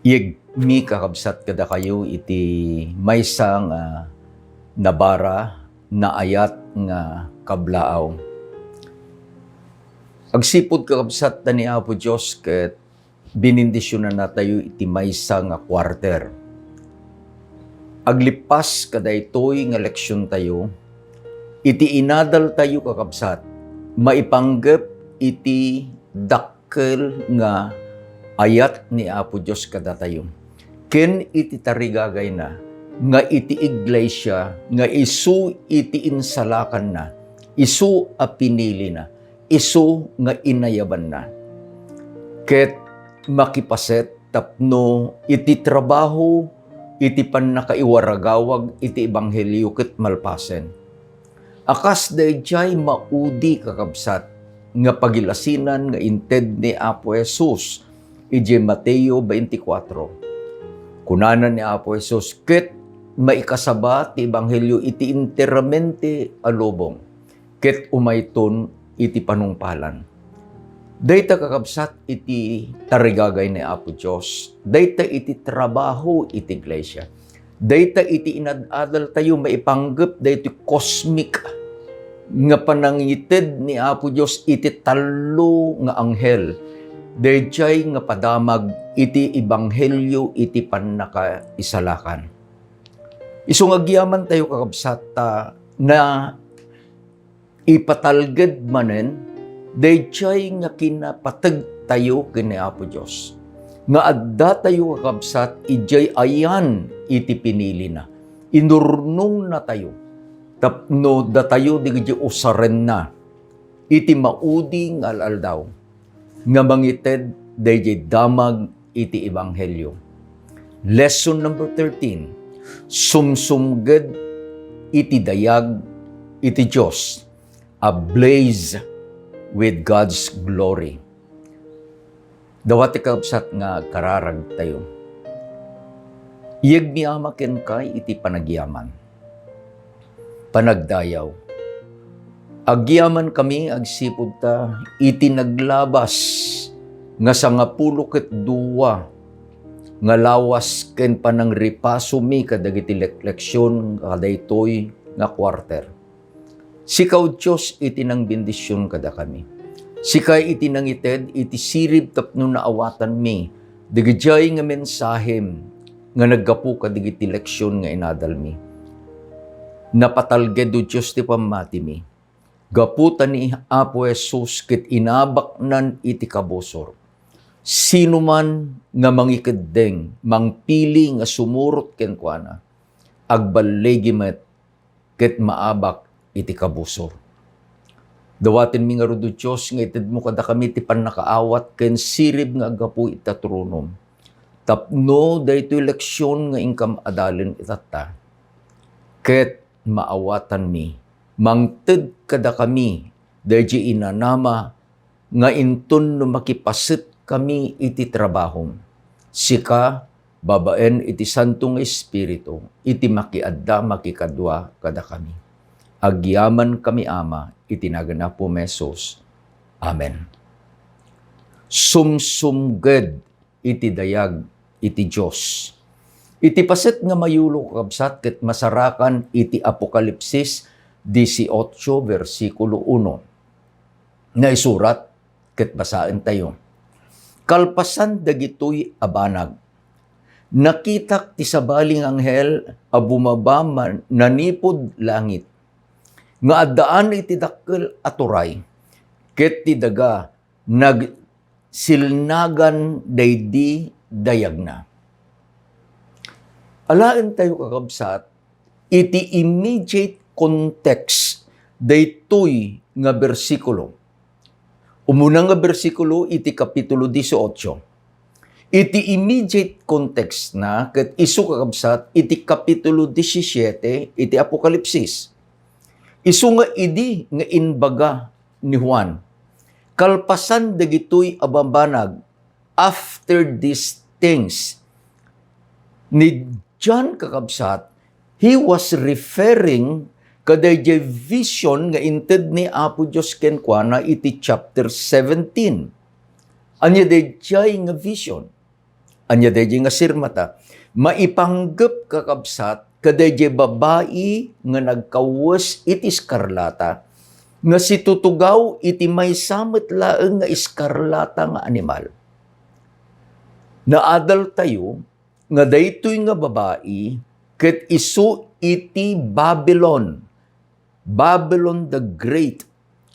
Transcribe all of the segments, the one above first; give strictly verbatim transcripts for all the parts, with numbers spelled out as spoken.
Iyegmi, kakabsat, kadakayo iti maysa nga nabara, naayat nga kablaaw. Agsipud, kakabsat, ta ni Apo Dios ket binindisionannatayo iti maysa nga quarter. Aglippas kadaytoy nga leksiontayo, iti inadaltayo, kakabsat, maipanggep iti dakkel nga ayat ni Apo Dios kadatayo, ken iti tarigagayna nga iti iglesia nga isu iti insalakanna, isu a pinilina, isu nga inayabanna. Ket makipaset tapno iti trabaho, iti pannakaiwaragawag iti ebanghelio ket malpasen. A kas daydiay maudi, kakabsat, nga pagilasinan nga inted ni Apo Jesus idiay Mateo twenty-four. Kunana ni Apo Jesus, ket maikasaba ti ebanghelio iti enteramente a lubong, ket umayton iti panungpalan. Dayta, kakabsat, iti tarigagay ni Apo Dios. Dayta iti trabaho iti iglesia. Dayta iti inad-adaltayo maipanggep daytoy cosmic nga panangited ni Apo Dios iti tallo nga anghel. Daydiay nga padamag iti ebanghelio iti pannakaisalakan. Isu nga agyamantayo, kakabsat, ta na ipatalged manen daydiay nga kinapategtayo ken ni Apo Dios, nga addatayo, kakabsat, idiay ayan iti pinilina. Inurnongnatayo tapno datayo dagiti usarenna iti maudi nga al-aldaw nga mangited daydiay damag iti ebanghelio. Lesson number thirteen, sumsumged iti dayag iti Dios, ablaze with God's glory. Dawat ti, kakabsat, nga agkararagtayo. Iyegmi, Ama, kenka iti panagyaman, panagdayaw. Agyamankami agsipud ta iti naglabas nga sangapulo ket dua nga lawas ken panangripasomi kadagiti lek-, leksion kadaytoy nga quarter. Sika, O Dios, iti nangbendision kadakami. Sika iti nangited iti sirib tapno naawatanmi dagijay nga mensahem nga naggapu kadagiti leksion nga inadalmi. Napatalged, O Dios, ti pammatimi. Gapu ta ni Apo Jesus ket inabaknan iti kabusor. Sino man nga mangikeddeng, mangpili nga sumurot kenkuana, agballigi met ket maabak iti kabusor. Dawatenmi ngarud, O Dios, nga itedmo kadakami ti pannakaawat ken sirib nga aggapu ita tronom, tapno daytoy leksion nga inkam adalen itatta, ket maawatanmi, mangted kadakami daydiay inanama nga inton no makipasetkami iti trabahom, sika, babaen iti Santo nga Espiritu, iti makiadda makikadua kadakami. Agyamankami, Ama, iti nagan Apomi Jesus. Amen. Sumsumged iti dayag iti Dios. Iti paset nga mayulo, kakabsat, ket masarakan iti Apokalipsis dieciocho, bersikulo uno. Naisurat ket basaentayo. Kalpasan dagitoy a banag, nakitak ti sabali nga anghel a bumaba man-, nanipud langit, nga addaan iti dakkel a turay, ket ti daga nagsilnagan daydi dayagna. Alaentayo, kakabsat, iti immediate context daytoy nga bersikulo. Umuna nga bersikulo iti Kapitulo dieciocho. Iti immediate context na ket isu, kakabsat, iti Kapitulo diecisiete iti Apokalipsis. Isu nga idi nga imbaga ni Juan, kalpasan dagitoy a bambanag, after these things. Ni John, kakabsat, he was referring kadaydiay vision nga inted ni Apo Dios kenkuana iti chapter seventeen. Ania daydiay nga vision? Ania daydiay nga sirmata? Maipanggep, kakabsat, kadaydiay babai nga nagkawes iti eskarlata, nga situtugaw iti maysa met laeng nga eskarlata nga animal. Naadaltayo nga daytoy nga babai ket isu iti Babylon, Babylon the Great.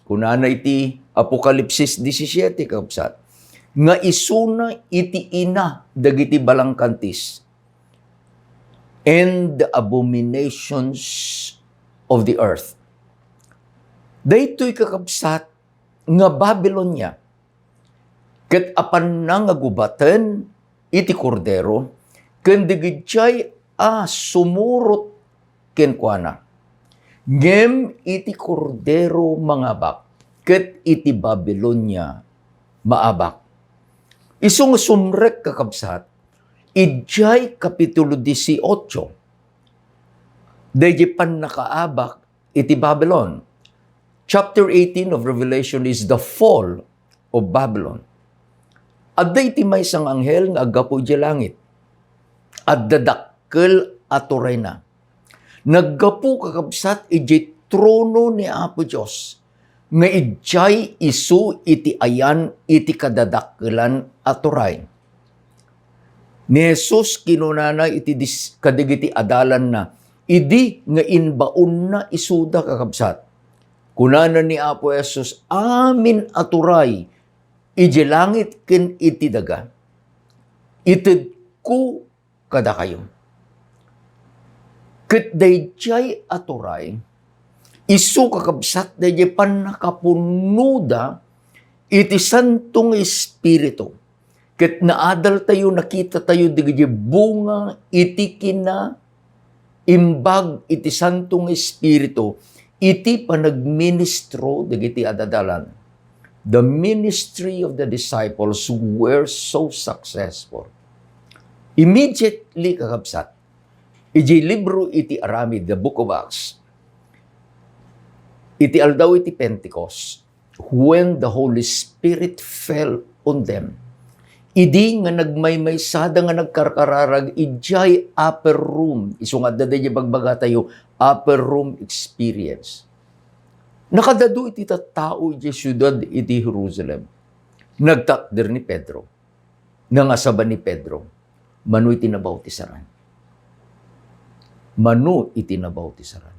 Kunana iti Apokalipsis disisiete, kakabsat, nga isuna iti ina dagiti balangkantis and the abominations of the earth. Daytoy, kakabsat, nga Babilonia, ket apanna nga gubaten iti Kordero ken dagidiay a sumurot kenkuana. Ngem iti Kordero mangabak, ket iti Babilonia maabak. Isu nga sumrek, kakabsat, idiay Kapitulo dieciocho, daydiay pannakaabak iti Babylon. Chapter eighteen of Revelation is the fall of Babylon. Adda iti maysa nga anghel nga aggapu idiay langit. Adda dakkel a turayna. Naggapu, kakabsat, idiay trono ni Apo Dios, nga idiay isu iti ayan iti kadadakkelan a turay. Ni Jesus kinunana iti dis-, kadagiti adalanna, idi nga imbaonna isuda, kakabsat. Kunana ni Apo Jesus, "Amin a turay idiay langit ken iti daga, itedko kadakayo." Ket daydiay a turay, isu, kakabsat, daydiay pannakapunoda iti Santo nga Espiritu. Ket naadaltayo, nakitatayo dagiti bunga iti kinaimbag iti Santo nga Espiritu iti panagministro dagiti adadalan. The ministry of the disciples were so successful. Immediately, kakabsat, iti libro iti Aramid, the Book of Acts, iti aldaw iti Pentecost, when the Holy Spirit fell on them. Idi nga nagmaymaysada nga nagkarkararag idiay upper room, isu nga adda daydiay bagbagatayo, upper room experience. Nakadadu iti tattao idiay siudad iti Jerusalem. Nagtakder ni Pedro. Nangasaba ni Pedro, mano iti nabautisaran. Mano iti nabautisaran.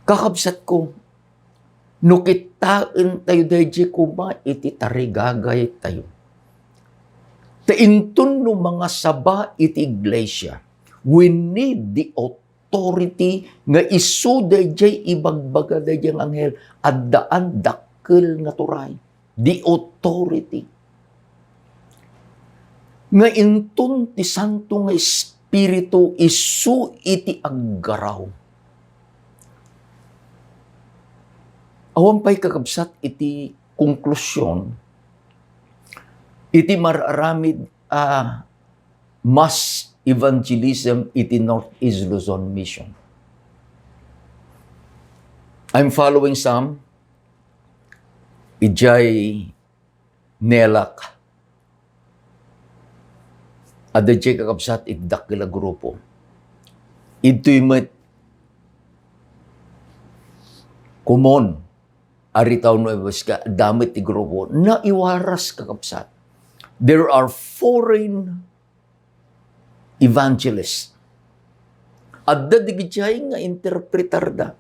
Kakabsatko, no kitaentayo daydiay koma iti tarigagaytayo, ta inton no mangasaba iti iglesia, we need the authority nga isu daydiay ibagbaga daydiay nga anghel, addaan dakkel nga turay. The authority. Nga inton ti Santo nga Espiritu isu iti aggaraw. Awan pay, kakabsat, iti konklusion iti mar-aramid a mass evangelism iti Northeast Luzon Mission. I'm following some idiay NELAC. Adda idiay, kakabsat, iti dakkel a grupo. Idtoy met Comuon, Aritao, Nueva Ecija, adda met ti grupo. Naiwaras, kakabsat. There are foreign evangelists. Adda dagidiay nga interpretarda.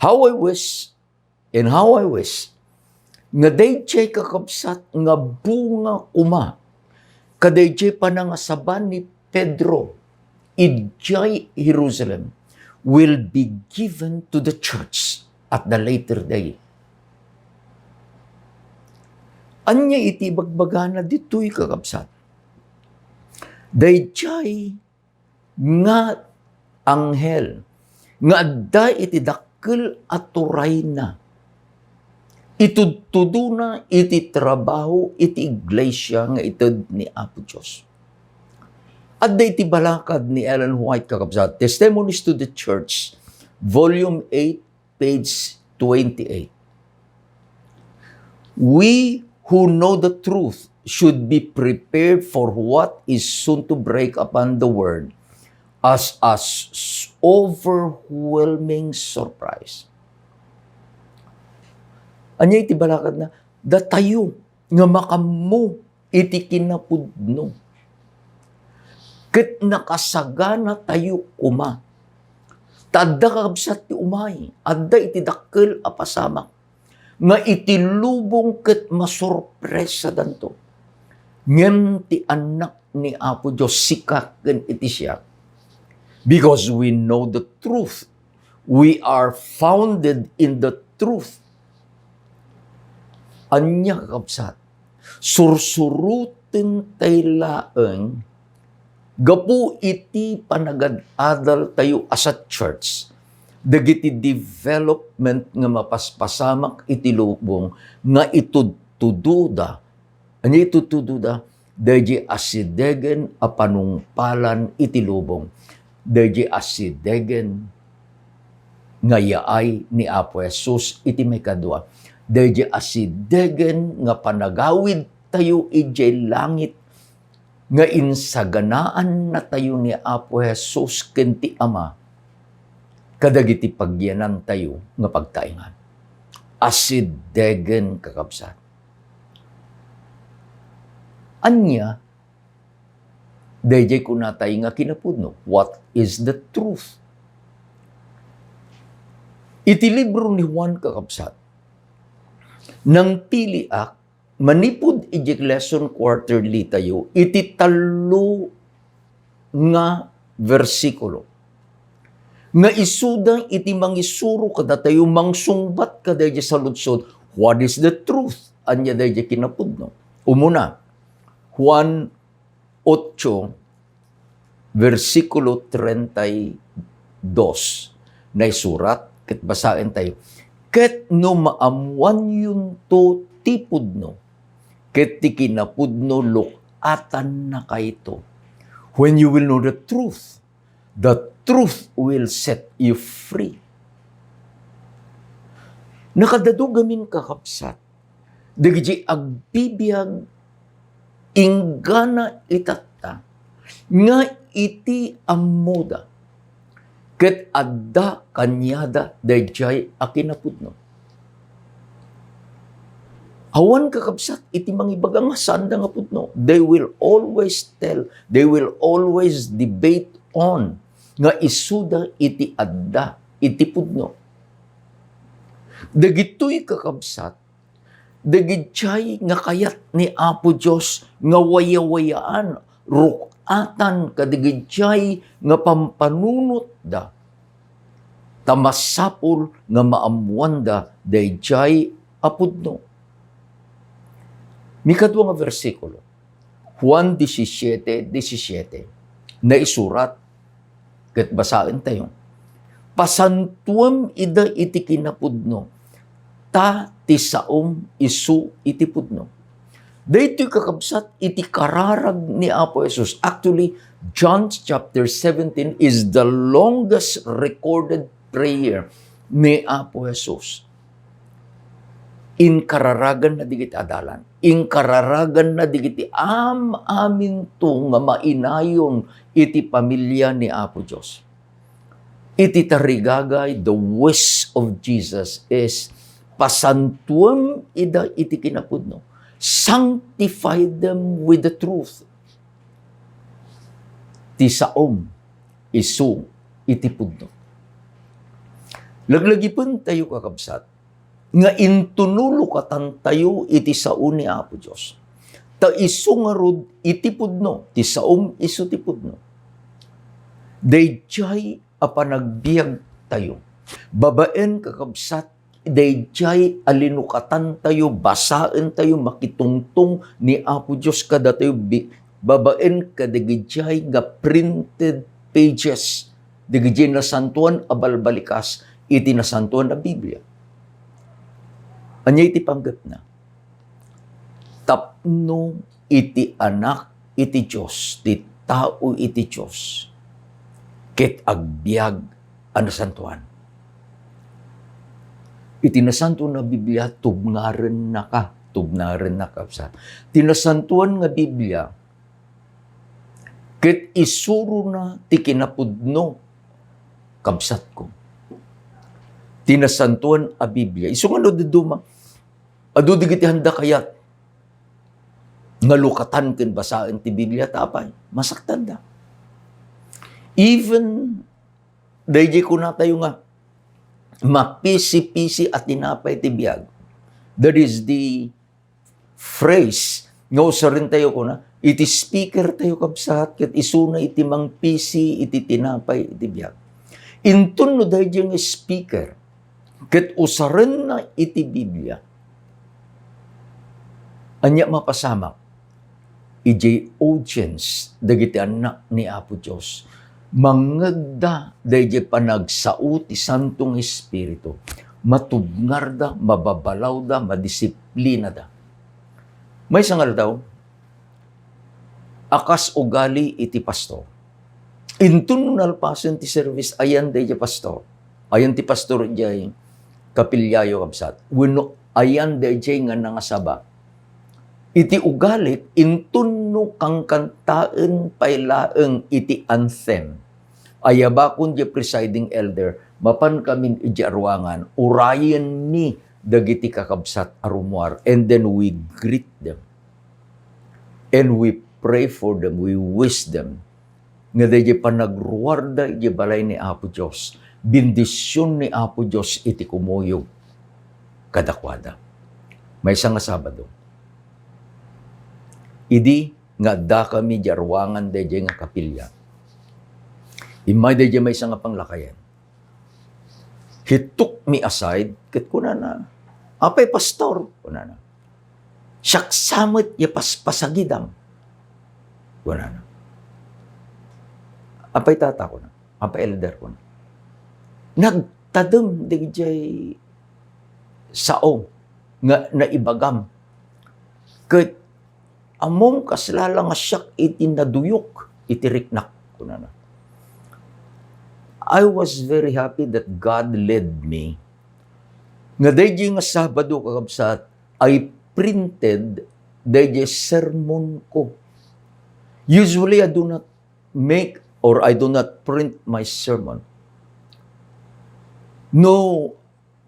How I wish, and how I wish, nga daydiay, kakabsat, nga bunga koma kadaydiay panangasaba ni Pedro idiay Jerusalem will be given to the church at the later day. Ania iti ibagbagana ditoy, kakabsat? Daydiay nga anghel nga adda iti dakkel a turayna, itudtudona iti trabaho iti iglesia nga ited ni Apo Dios. Adda iti balakad ni Ellen White, kakabsat, Testimonies to the Church, Volume eight, page twenty-eight. We who know the truth should be prepared for what is soon to break upon the world as a s-, overwhelming surprise. Ania iti balakadna? Datayo nga makammo iti kinapudno. Ket nakasaganatayo koma. Ta adda, kakabsat, ti umay, adda iti dakkel a pasamak nga iti lubong ket masorpresadanto. Ngem ti annak ni Apo Dios, sika ken iti siak. Because we know the truth. We are founded in the truth. Ania, kakabsat? Sursurotentayo laeng gapu iti panagad-adaltayo as a church dagiti development nga mapaspasamak iti lubong nga itudtudoda. Ania itudtudoda? Daydi asidegen a panungpalan iti lubong. Daydi asidegen nga yaay ni Apo Jesus iti maikadua. Daydi asidegen nga panagawidtayo idiay langit nga insaganaannatayo ni Apo Jesus ken ti Ama kadagiti pagyanantayo nga pagtaengan. Asidegen, kakabsat. Ania daydiay kunatay nga kinapudno? What is the truth? Iti libro ni Juan, kakabsat, nangpiliak manipud iti lesson quarterly tayo iti tallo nga bersikulo nga isuda iti mangisuro kadatayo, mangsungbat kadaydiay saludsod, "What is the truth?" Ania daydiay kinapudno? Umuna, Juan ocho, bersikulo treinta y dos, naisurat, ket basaentayo, "Ket no maammoanyonto ti pudno, ket ti kinapudno luk-atannakayto." When you will know the truth, the truth will set you free. Nakadadu gamin, kakabsat, dagiti agbibiag inggana itatta nga iti ammoda ket adda kaniada daydiay a kinapudno. Awan, kakabsat, iti mangibaga nga saanda nga pudno. They will always tell, they will always debate on nga isuda iti adda iti pudno. Dagitoy, kakabsat, dagidiay nga kayat ni Apo Dios nga wayawayaan, ruk-atan kadagidiay nga pampanunotda. Ta masapul nga maammoanda daydiay a pudno. Mikadua nga bersikulo, Juan disisiete disisiete, naisurat, ket basaentayo, "Pasantuem ida iti kinapudno, ta ti saom isu iti pudno." Daytoy, kakabsat, iti kararag ni Apo Jesus. Actually, John chapter seventeen is the longest recorded prayer ni Apo Jesus. Inkararaganna dagiti adalan. Inkararaganna dagiti am-aminto nga mainayon iti pamilia ni Apo Dios. Iti tarigagay, the wish of Jesus is, "Pasantuem ida iti kinapudno. Sanctify them with the truth." Ti saom isu iti pudno. Laglagipentayo, kakabsat, nga intunulokatantayo iti sao ni Apo Dios. Ta isu ngarud iti pudno, ti saom isu ti pudno. Daydiay a panagbiagtayo. Babaen, kakabsat, daydiay a linukatantayo, basaentayo, makitungtong ni Apo Dios kadatayo bi-, babaen kadagidiay nga printed pages, dagiti nasantuan a balbalikas iti Nasantuan a Biblia. Ania iti panggepna? Tapno iti Anak iti Dios, ti tao iti Dios, ket agbiag a nasantuan. Iti Nasantuan a Biblia, tubngarennaka tubnarenna, kabsat. Ti Nasantoan nga Biblia, ket isurona ti kinapudno, kabsatko. Ti Nasantoan a Biblia. Isu nga no dadduma, adu dagiti haanda kayat nga lukatan ken basaen ti Biblia, ta apay, masaktanda. Even daydi kunatayo nga mapisi-pisi a tinapay ti biag. That is the phrase nga usarentayo kuna, iti speaker tayo, kabsat, ket isuna iti mangpisi iti tinapay iti biag. Inton no daydi nga speaker ket usarenna iti Biblia, ania mapasamak? Idiay audience dagiti annak ni Apo Dios, mangngegda daydiay panagsao ti Santo nga Espiritu, matubngarda, mababalawda, madisiplinada. Maysa nga aldaw, a kas ugali iti pastor. Inton nalpasen ti service, ayan daydiay pastor. Ayan ti pastor idiay kapilyayo, kabsat. Wenno ayan daydiay nga nangasaba. Iti ugalik, inton no kangkantaen pay laeng iti anthem, ayabakon diay presiding elder, mapan kamin idiay ruangan, urayenmi dagiti kakabsat a rumuar, and then we greet them. And we pray for them, we wish them nga daydiay panagruarda idiay balay ni Apo Dios, bendision ni Apo Dios iti kumuyog kadakuada. Maysa nga Sabado, idi nga addakami idiay ruangan daydiay nga kapilya, immay daydiay maysa nga panglakayen. He took me aside, ket kunana, "Apay, pastor," kunana, "siak sa met ya paspasagidam," kunana. "Apay, tata," kuna, "apay, elder," kuna. "Nagtadem daydiay sao nga naibagam, ket ammom, kasla la nga siak iti naduyok iti riknak," kunana. I was very happy that God led me nga daydiay nga Sabado, kakabsat, I printed daydiay sermon ko. Usually, I do not make or I do not print my sermon. No,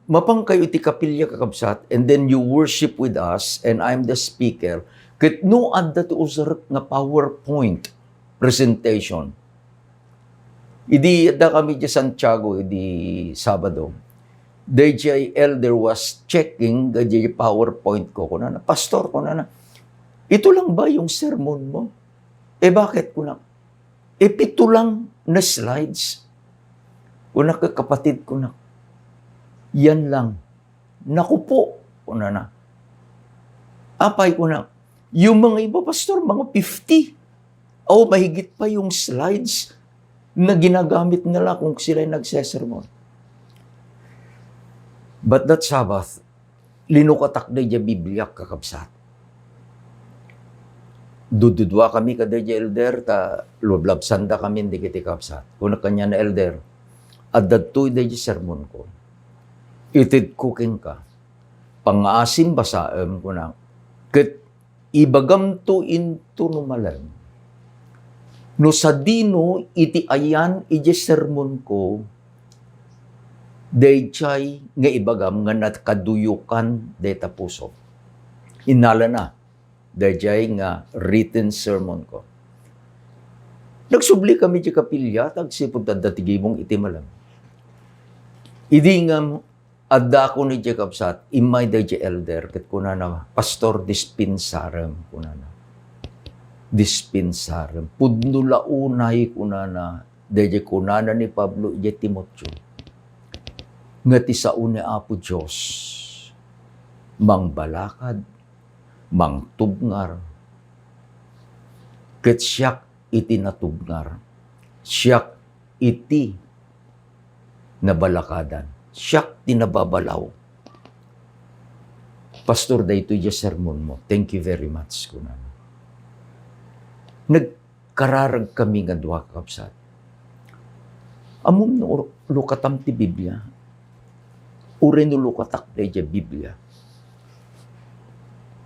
mapan kayo iti kapilya, kakabsat, and then you worship with us, and I'm the speaker, ket no adda ti usarek nga PowerPoint presentation. Idi adda kami di Santiago, idi Sabado, daydiay elder was checking daydiay PowerPoint ko. Kunana, "Pastor," kunana, "ito lang ba yung sermon mo?" "Eh, bakit?" kuna. "Eh, pito lang na slides." Kuna, "Kakapatid," kuna, "yan lang." "Naku po," kunana. "Apay," kuna, "yung mga iba, pastor, mga fifty. O, mahigit pa yung slides na ginagamit nila kung sila'y nagsesermon." But that Sabbath, linukatak daydiay Bibliak, kakabsat. Dududua kami kadaydiay elder, ta lublabsanda kami dagiti kabsat. Kuna kaniana, "Elder, adda ditoy daydiay sermon ko. Itedko kenka. Pangngaasim basaem," kuna. "Ket ibagamto into no malem no sadino iti ayan idiay sermon ko, daydiay nga ibagam nga nakaduyokan dayta puso." Innalana daydiay nga written sermon ko. Nagsubli kami ti kapilya, ta agsipud adda ti gimong iti malem. Idi nga addakon idiay kabsat, immay daydiay elder, ket kunana, "Pastor, dispensarem," kunana. "Dispensarem. Pudno la unay," kunana, "daydiay kunana ni Pablo idiay Timoteo, nga ti sao ni Apo Dios mangbalakad, mangtubngar, ket siak iti natubngar, siak iti nabalakadan, siak ti nababalaw." "Pastor, daytoy diay sermon mo. Thank you very much," kunana. Nagkararag kami nga dua, kakabsat. Ammom no ur-, lukatam ti Biblia? Uray no lukatak daydiay Biblia,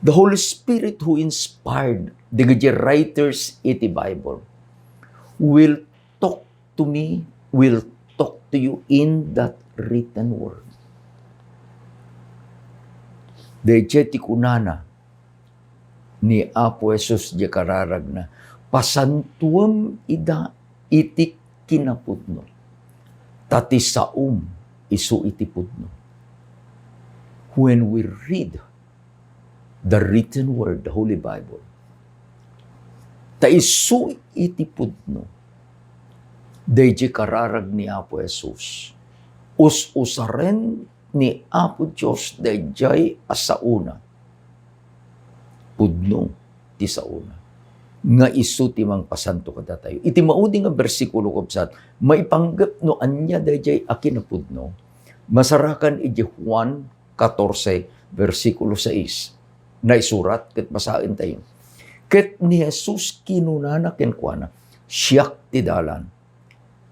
The Holy Spirit who inspired dagiti writers iti Bible will talk to me, will talk to you in that written word. Daydiay ti kunana ni Apo Jesus diay kararagna, "Pasantuem ida iti kinapudno, ta ti saom isu iti pudno." When we read the written word, the Holy Bible, ta isu iti pudno, daydiay kararag ni Apo Jesus, us-usaren ni Apo Dios daydiay a saona. Pudno ti saona nga isu ti mangpasanto kadatayo. Iti maudi nga bersikulo, kabsat, maipanggep no ania daydiay a kinapudno, masarakan iti Juan katorse, bersikulo sais. Naisurat ket basaentayo. Ket ni Jesus kinunana kenkuana, "Siak ti dalan,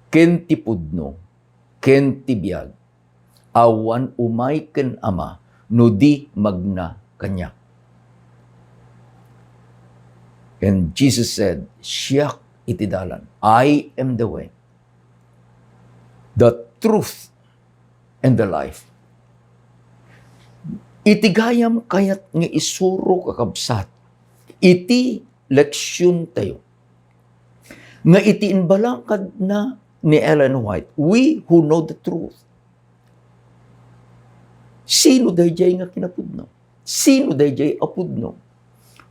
ken ti pudno, ken ti biag. Awan umay ken Ama no di magna kaniak." And Jesus said, "Siak iti dalan. I am the way, the truth, and the life." Iti gayam kayat nga isuro, kakabsat, iti leksiontayo nga iti imbalakadna ni Ellen White, we who know the truth, sino daydiay nga kinapudno? Sino daydiay a pudno?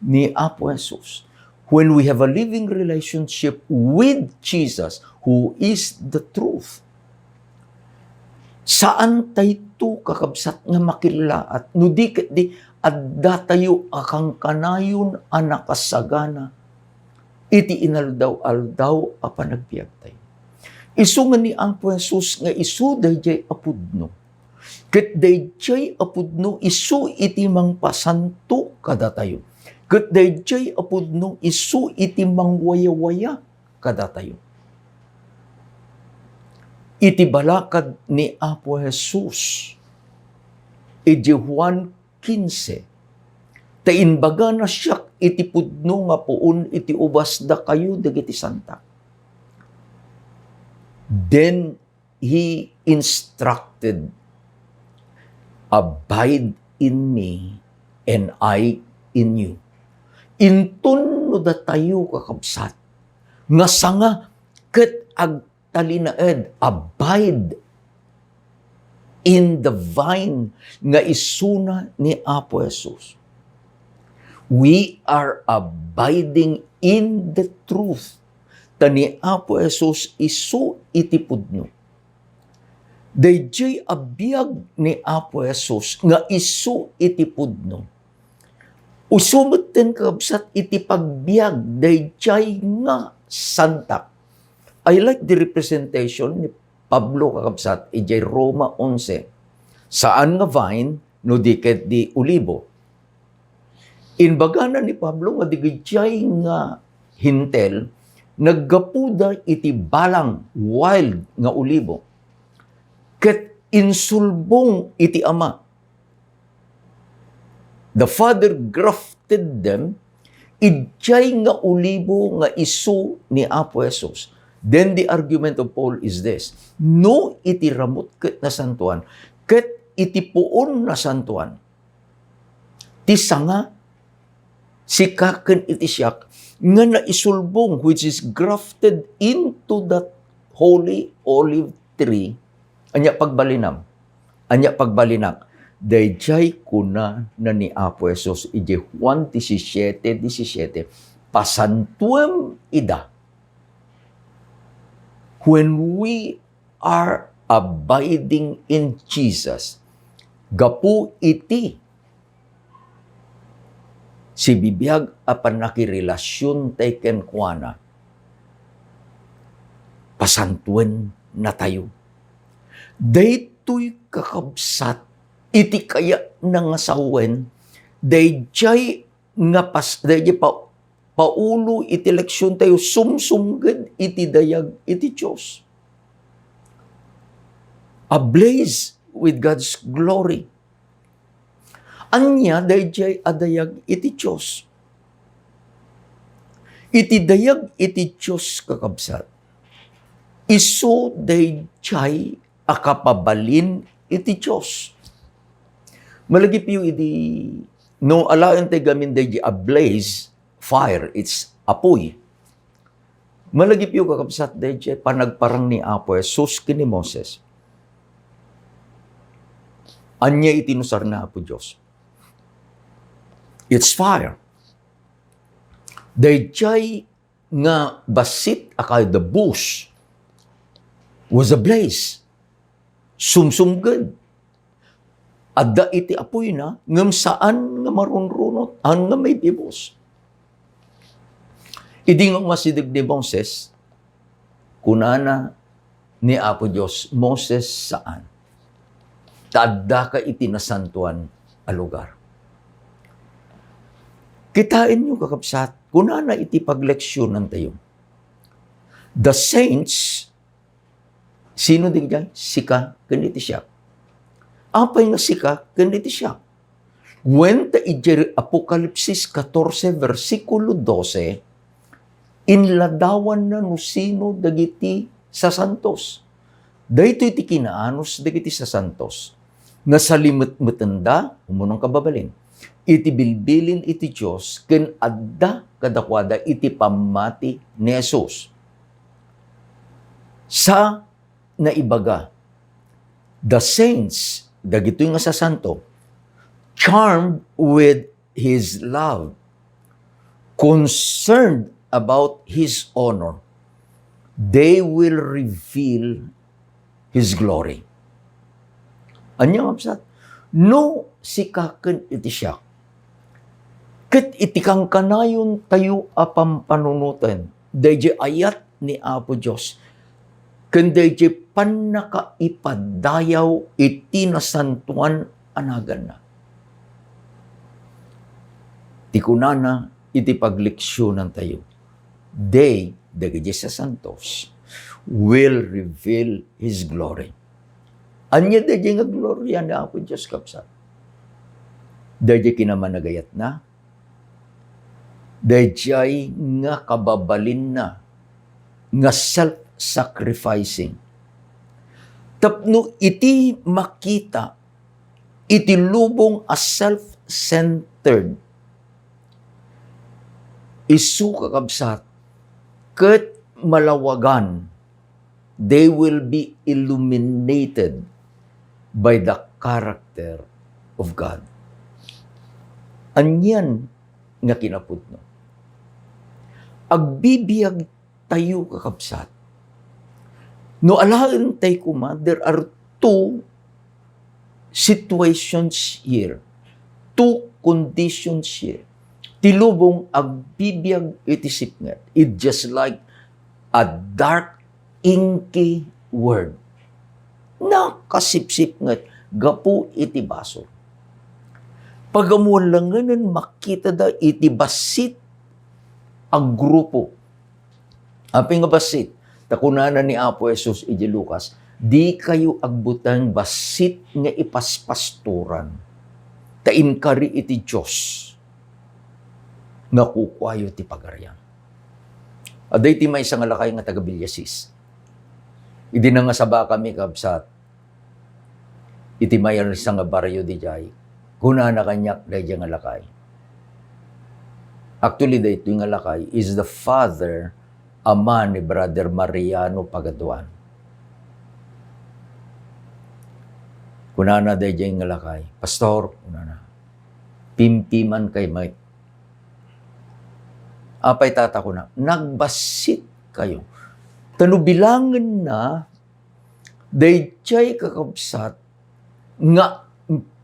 Ni Apo Jesus. When we have a living relationship with Jesus, who is the truth, saantayto, kakabsat, nga makillaat no di ketdi addatayo a kankanayon a nakasagana iti inaldaw-aldaw a panagbiagtayo. Isu nga ni Apo Jesus nga isu daydiay a pudno. Ket daydiay a pudno isu iti mangpasanto kadatayo. Ket daydiay a pudno isu iti mangwayawaya kadatayo. Iti balakad ni Apo Jesus, iti Juan kinse, ta imbagana, "Siak iti pudno nga puon iti ubas, dakayo dagiti santa." Then he instructed, "Abide in me and I in you." Inton no datayo, kakabsat, nga sanga ket agtalinaed, abide in the vine nga isuna ni Apo Jesus. We are abiding in the truth. Ta ni Apo Jesus isu iti pudno. Daydiay a biag ni Apo Jesus nga isu iti pudno. Isu metten, kakabsat, iti pagbiag daydiay nga santa. I like the representation ni Pablo, kakabsat, idiay Roma onse. Saan nga vine, no di ketdi olibo. Imbagana ni Pablo nga dagiti nga Hentil, naggapuda iti balang, wild nga olibo, ket insulbong iti Ama. The Father grafted them idiay nga olibo nga isu ni Apo Jesus. Then the argument of Paul is this: No iti ramut ket nasantoan, ket iti puon nasantoan, ti sanga, sika ken iti siak, nga naisulbong, which is grafted into that holy olive tree. Ania pagbalinam? Ania pagbalinak? Daydiay kunana ni Apo Jesus iti Juan disisiete disisiete, "Pasantuem ida." When we are abiding in Jesus, gapu iti sibibiag a pannakirelasiontayo kenkuana, pasantuennatayo. Daytoy, kakabsat, iti kayatna nga sawen, daydiay nga pas-, daydiay pa-, paulo iti leksiontayo, sumsumged iti dayag iti Dios. Ablaze with God's glory. Ania daydiay a dayag iti Dios? Iti dayag iti Dios, kakabsat, isu daydiay a kapabalin iti Dios. Malagipyo idi, no alaen tay gamin daydiay a blaze, fire, it's apoy. Malagipyo, kakabsat, daydiay panagparang ni Apo Jesus ken ni Moses. Ania iti inusar ni Apo Dios? It's fire. Daydiay nga bassit a kayo, the bush was ablaze. Sumsumged. Adda iti apoyna, ngem saan nga marunrunot, saan nga maibibus. Idi nga umasideg ni Moses, kunana ni Apo Dios, "Moses, saan. Ta addaka iti nasantoan a lugar." Kitaenyo, kakabsat, kunana iti pagleksionantayo, the saints, sino daydiay? Sika ken iti siak. Apay nga sika ken iti siak? Wen ta idiay Apokalipsis katorse, bersikulo dose, inladawanna no sino dagiti sasantos. Daytoy ti kinaanus dagiti sasantos, nga salimetmetenda, umuna nga kababalin, iti bilbilin iti Dios ken adda kadakuada iti pammati ni Jesus. Sa naibaga, the saints, dagitoy nga sasanto, charmed with his love, concerned about his honor, they will reveal his glory. Ania nga kabsat? No sika ken iti siak, ket iti kankanayontayo a pampanunoten, daydiay ayat ni Apo Dios, ken daydiay pannakaipadayaw iti nasantoan a naganna. Ti kunana iti pagleksionantayo, they, dagiti sasantos, will reveal his glory. Ania daydiay nga gloria ni Apo Dios, kabsat? Daydiay kinamanagayatna, daydiay nga kababalinna nga self-sacrificing. Tapno iti makita iti lubong a self-centered, isu, kakabsat, ket malawagan, they will be illuminated by the character of God. Anian nga kinapudno? Agbibiag tayo, kakabsat. No alaen tay koma, there are two situations here, two conditions here. Ti lubong agbibiag iti sipnget. It just like a dark, inky world. Nakasipsipnget gapu iti basol. Pagamuan langenen makitada iti bassit a grupo. Apay nga bassit? Ta kunana ni Apo Jesus iti Lucas, "Dikayo agbuteng bassit nga ipaspastoran, ta inkari iti Dios nga kukuayo ti pagarian." Adda iti maysa nga lakay nga taga Villasis. Idi nangasabakami, kabsat, iti maysa nga barrio didiay, kunana kaniak daydiay nga lakay. Actually, daytoy nga lakay is the father, ama ni Brother Mariano Pagaduan. Kunana daydiay nga lakay, "Pastor," kunana, "pimpiman kay met." "Apay, tata?" kuna, "Nagbassit kayo." Ta no bilangenna, daydiay, kakabsat, nga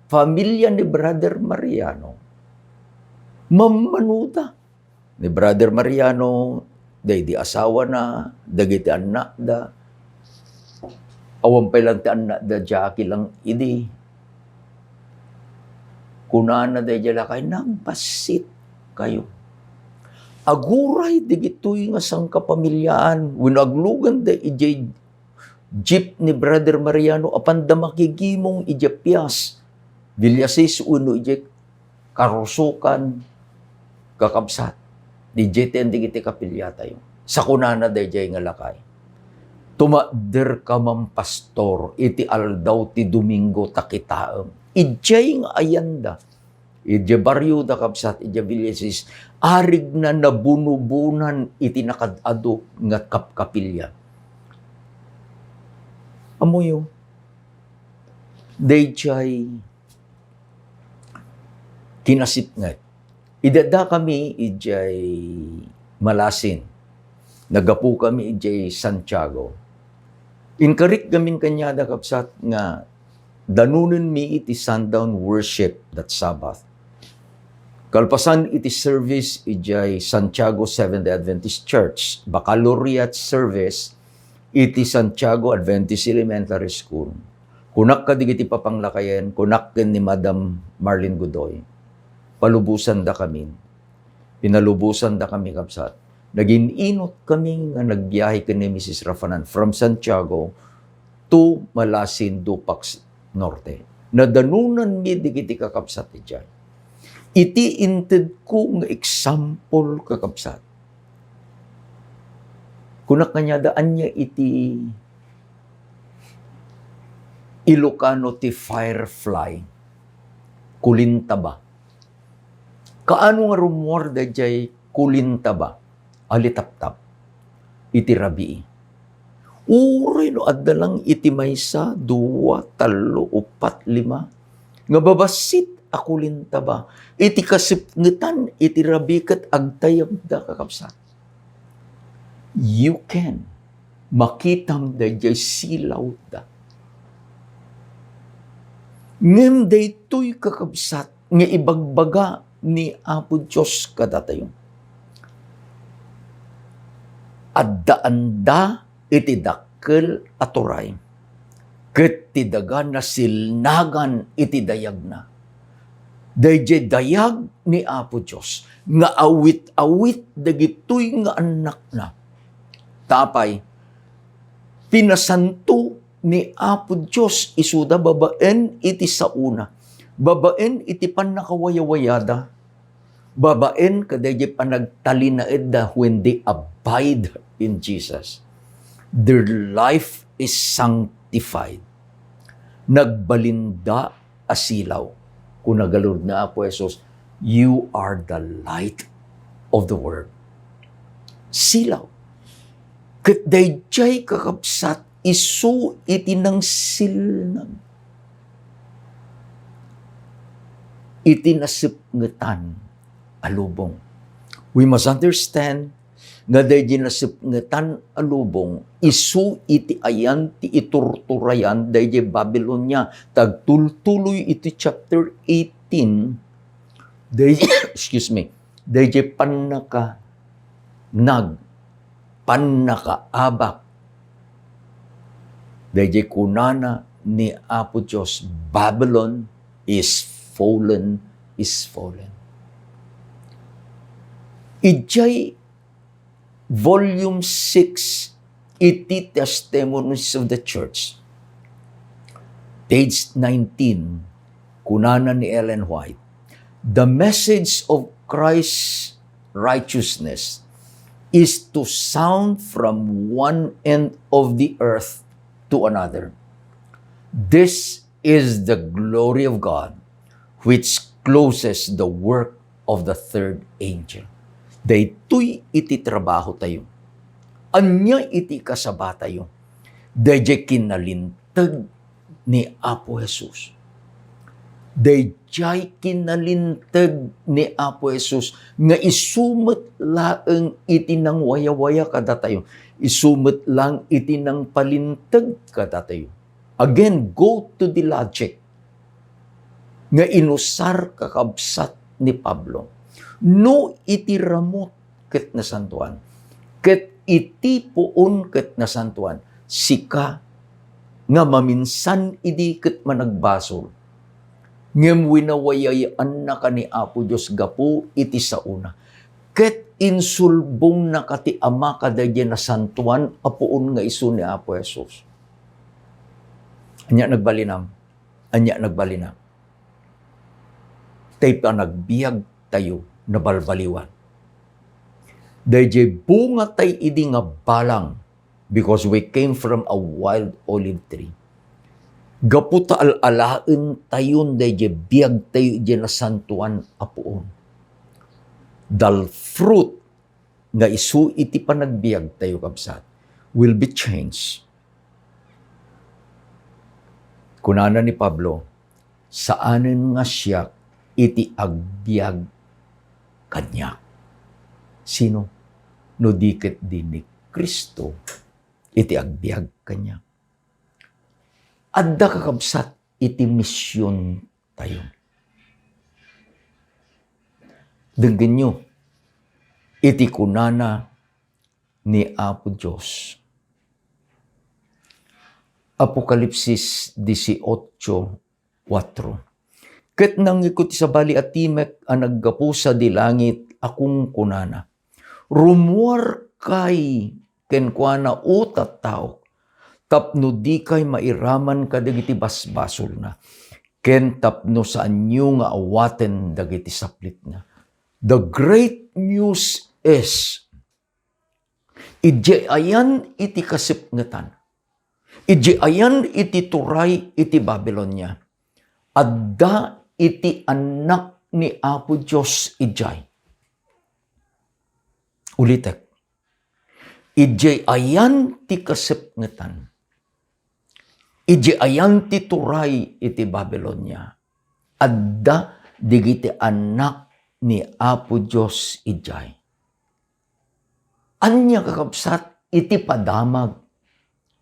familia ni Brother Mariano, mammanuda ni Brother Mariano, daydi asawana, dagiti annakda, awan pay lang ti annakda, Jackie lang idi. Kunana daydiay lakay, "Nagbassit kayo." Aguray dagitoy nga sangkapamiliaan wenno agluganda idiay jeep ni Brother Mariano, apanda makigimong idiay Pias, Villasis, wenno idiay karusokan, kakabsat, didiay ti anding iti kapiliatayo. Sa kunana daydiay nga lakay, "Tumakderka man, pastor, iti aldaw ti Domingo ta kitaem." Idiay nga ayanda, idiay barrio da, kabsat, idiay Villasis, arigna nabunobunan iti nakaad-adu nga kapkapilya. Ammoyo, daydiay kinasipnget. Idi addakami idiay Malasin, naggapukami idiay Santiago. Inkarik gamin kaniada, kabsat, nga danonenmi iti sundown worship that Sabbath. Kalpasan iti service idiay Santiago Seventh-day Adventist Church, baccalaureate service iti Santiago Adventist Elementary School. Kunak kadagiti papanglakayen, kunak ken ni Madam Marlene Godoy, "Palubosandakamin." Pinalubosandakami, kabsat. Nagin-inut kami nga nagbiahe ken ni Misis Rafanan from Santiago to Malasin, Dupac Norte. Nadanonanmi dagiti kakabsat idiay. Iti intedko nga example, kakabsat, kunak kaniada, ania iti Ilocano ti firefly? Kulintaba. Kaano nga rummuar daydiay kulintaba a litaptap iti rabii? Uray no adda lang iti maysa, dua, tallo, uppat, lima nga babassit a kulintaba, iti kasipngetan iti rabii ket agtayabda, kakabsat. You can. Makitam daydiay silawda. Ngem daytoy, kakabsat, nga ibagbaga ni Apo Dios kadatayo. Addaanda iti dakkel a turay, ket ti daga nasilnagan iti dayagna. Daydiay dayag ni Apo Dios nga awit-awit dagitoy nga annakna. Ta apay, pinasanto ni Apo Dios isuda babaen iti saona, babaen iti pannakawayawayada, babaen kadaydiay panagtalinaedda when they abide in Jesus. Their life is sanctified. Nagbalinda a silaw. Kuna ngarud ni Apo Jesus, "You are the light of the world." Silaw. Ket daydiay, kakabsat, isu iti nangsilnag iti nasipngetan a lubong. We must understand nga daydi nasipngetan a lubong, isu iti ayan ti iturturayan daydi Babilonia. Tagtultuloy iti chapter eighteen, day-, excuse me, daydi pannaka-, nag-, pannakaabak. Daydi kunana ni Apo Dios, "Babylon is fallen, is fallen." Idiay Volume six iti Testimonies of the Church, page nineteen, kunana ni Ellen White, "The message of Christ's righteousness is to sound from one end of the earth to another. This is the glory of God, which closes the work of the third angel." Daytoy iti trabaho tayo. Ania iti kasaba tayo? Daydiay kinalinteg ni Apo Jesus. Daydiay kinalinteg ni Apo Jesus nga isu met laeng iti nangwayawaya kadatayo. Isu met laeng iti nangpalinteg kadatayo. Again, go to the logic nga inusar, kakabsat, ni Pablo. No iti ramut ket nasantoan, ket iti puon ket nasantoan, sika nga maminsan idi ket managbasol, ngem winawayayaannaka ni Apo Dios gapu iti saona, ket insulbongnaka ti Ama kadaydi nasantoan a puon nga isu ni Apo Jesus. Ania nagbalinam? Ania nagbalina? tay panagbiagtayo nabalbaliwan. Daydiay bungatay idi nga balang, because we came from a wild olive tree. Gapu ta al-alaentayon daydiay biagtayo idiay nasantoan a puon. The fruit nga isu iti panagbiagtayo, kabsat, will be changed. Kunana ni Pablo, "Saanen nga siak iti agbiag kaniak." Sino? No di ket di ni Cristo iti agbiag kaniak. Adda, kakabsat, iti misiontayo. Denggenyo iti kunana ni Apo Dios. Apokalipsis dieciocho cuatro. Ket nangngegko ti sabali a timek a naggapu sadi langit a kunkunana, "Rummuarkay kenkuana, O tattaok, tapno dikay mairaman kadagiti basbasolna, ken tapno saanyo nga awaten dagiti saplitna." The great news is, idiay ayan iti kasipngetan, idiay ayan iti turay iti Babilonia, adda iti Annak ni Apo Dios idiay. Ulitek, idiay ayan ti kasipngetan, idiay ayan ti turay iti Babilonia, adda digiti annak ni Apo Dios idiay. Ania, kakabsat, iti padamag?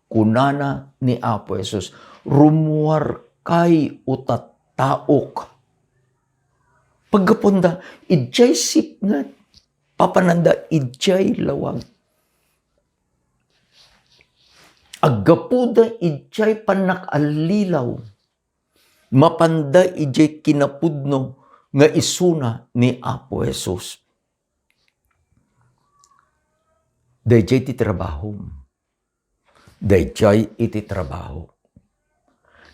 Kunana ni Apo Jesus, "Rummuarkay, O tattaok." Paggapuanda, idiay sipnget, papananda idiay lawag. Aggapuda idiay pannakallilaw, mapanda idiay kinapudno nga isuna ni Apo Jesus. Daydiay ti trabahom. Daydiay iti trabaho.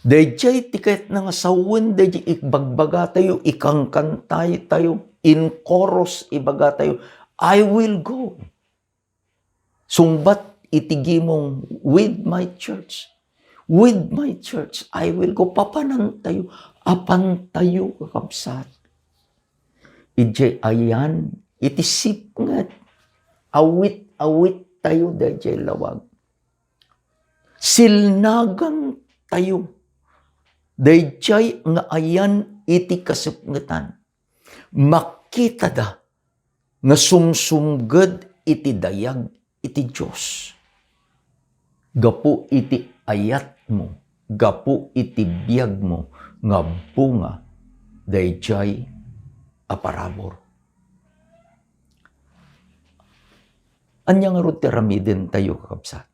Daydiay ti kayatna nga sawen, daydiay ibagbagatayo, ikankantaytayo, in chorus ibagatayo, "I will go." Sungbat iti gimong, "With my church. With my church, I will go." Papanantayo, apantayo, kakabsat. Idiay ayan iti sipnget, awit-awittayo daydiay lawag. Silnagantayo daydiay nga ayan iti kasipngetan. Makitada nga sumsumged iti dayag iti Dios gapu iti ayatmo, gapu iti biagmo nga bunga daydiay a parabur. Ania ngarud ti aramidentayo, kakabsat?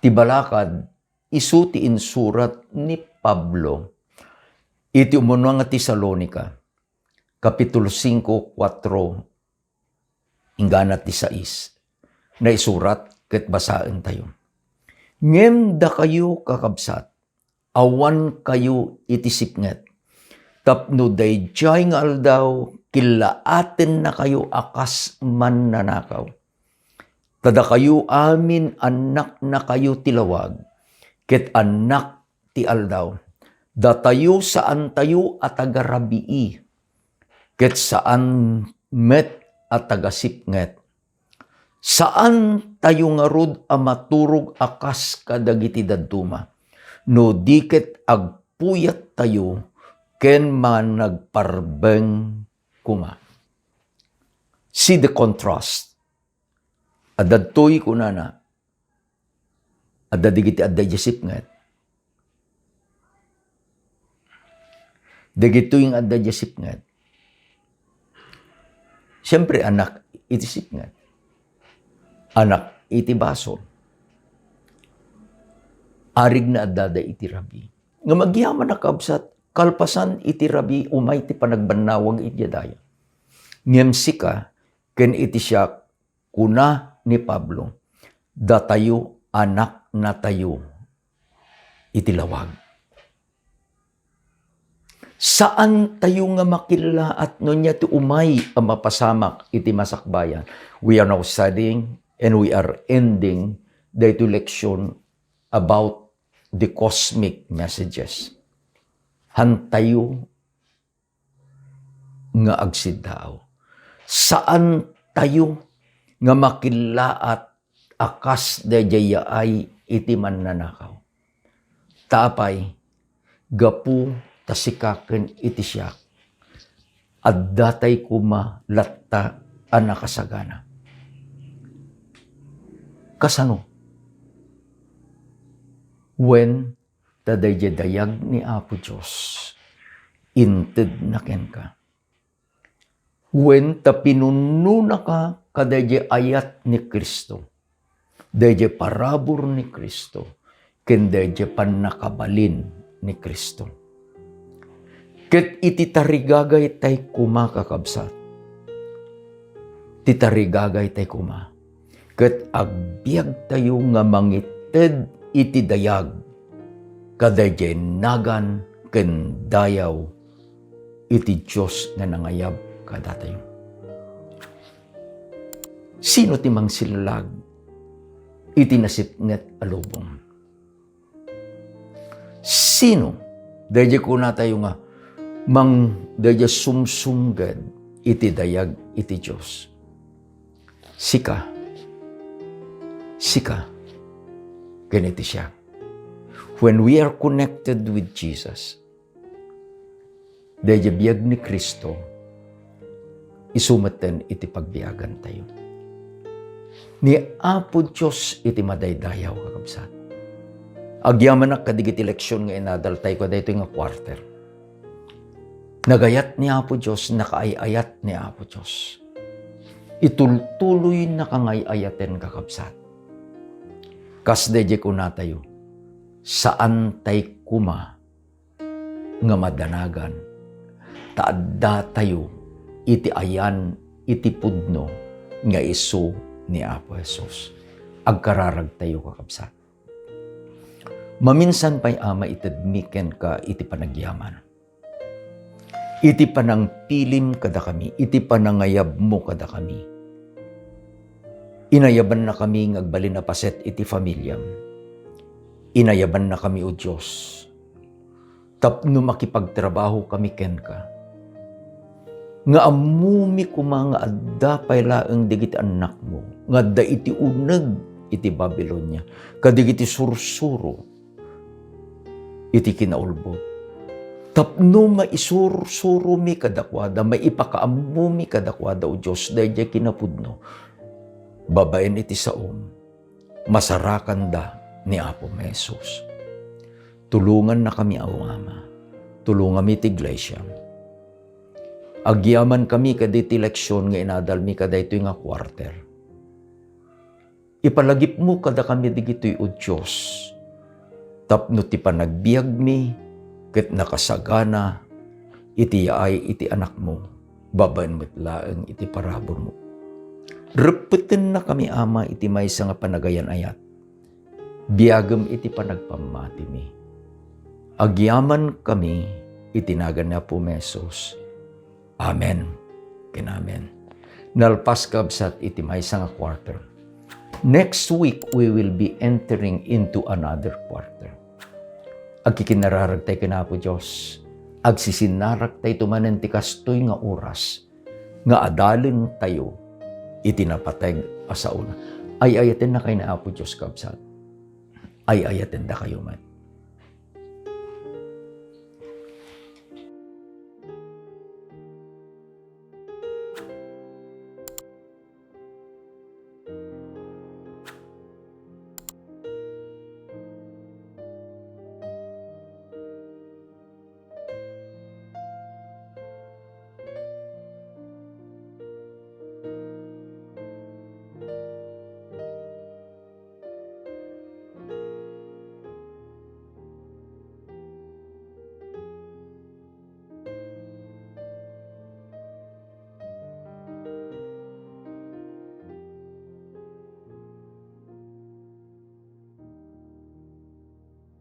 Ti balakad, isu ti insurat ni Pablo iti umuna nga Tesalonica, Kapitulo singko, kuatro, inggana ti sais. Naisurat ket basaentayo. Ngem dakayo, kakabsat, awankayo iti sipnget, tapno daydiay nga aldaw, killaatenakayo a kas mannanakaw. Ta dakayo amin annaknakayo ti lawag, ket annak ti aldaw. Datayo saantayo a taga-rabii, ket saan met a taga-sipnget. Saantayo ngarud a maturog a kas kadagiti dadduma, no di ket agpuyattayo ken managparbeng koma. See the contrast. Adda ditoy kunana, adda digiti adda idiay sipnget. Dagitoy nga adda idiay sipnget, siempre, anak iti sipnget. Anak iti basol. Arigna addada iti rabii. Ngem agyamanak, kabsat, kalpasan iti rabii, umay ti panagbannawag iti daya. Ngem sika ken iti siak, kuna ni Pablo, datayo anaknatayo iti lawag. Saan tayo nga makillaat no ania ti umay a mapasamak iti masakbayan. We are now studying and we are ending daytoy leksyon about the cosmic messages. Hantayo nga agsiddaaw. Saan tayo nga makillaat a kas daydiay yaay iti mannanakaw. Ta apay, gapu ta sika ken iti siak, adda tay koma latta a nakasagana. Kasano? Wen, ta daydiay dayag ni Apo Dios, intedna kenka. Wen, ta pinunnonaka kadaydiay ayat ni Cristo, daydiay parabur ni Cristo, ken daydiay pannakabalin ni Cristo. Ket iti tarigagaytay koma, kakabsat, ti tarigagaytay koma, ket agbiagtayo nga mangited iti dayag kadaydiay nagan ken dayaw iti Dios nga nangayab kadatayo. Sino ti mangsillag iti nasipnget a lubong? Sino daydiay kunatayo nga mang-, daydiay sumsumged iti dayag iti Dios? Sika. Sika. Ken iti siak. When we are connected with Jesus, daydiay biag ni Cristo, isu metten iti pagbiagantayo. Ni Apo Dios iti madaydayaw, kakabsat. Agyamanak kadigiti leksion nga inadaltayo kadaytoy nga quarter. Nagayat ni Apo Dios, nakaay-ayat ni Apo Dios. Itultuloy nakangay-ayaten, kakabsat. Kas daydiay kunatayo, saan tay koma nga madanagan, ta adda tayo iti ayan iti pudno nga isu ni Apo Jesus. Agkararag tayo, kakabsat. Maminsan pay, Ama, itedmi kenka iti panagyaman, iti panangpilim kadakami, iti panangayabmo kadakami. Inayabannakami nga agbalin a paset iti familiam. Inayabannakami, O Dios, tapno makipagtrabahokami kenka. Nga ammomi koma nga adda pay laeng dagiti annakmo nga adda iti uneg iti Babilonia, kadigiti sursuro iti kinaulbod. Tapno maisursuromi kadakuada, maipakaammomi kadakuada, O Dios, daydiay kinapudno, babaen iti saom, masarakanda ni Apo Jesus. Tulongannakami, O Ama. Tulongami ti iglesia. Agyamankami kaditi leksion nga inadalmi kadaytoy nga quarter. Ipalagipmo kadakami dagitoy, O Dios, tapno ti panagbiagmi ket nakasagana iti yaay iti Anakmo, babaen met laeng iti paraburmo. Reppetennakami, Ama, iti maysa nga panagayan-ayat. Biagem iti panagpammatimi. Agyamankami iti nagan ni Apo Jesus. Amen ken amen. Nalpas, kabsat, iti maysa nga quarter. Next week, we will be entering into another quarter. Agkikinararagtay ken Apo Dios. Agsisinaragtayto manen ti kastoy nga oras nga adalentayo iti napateg a saona. Ay-ayatennakay ni Apo Dios, kabsat. Ay-ayatendakayo met.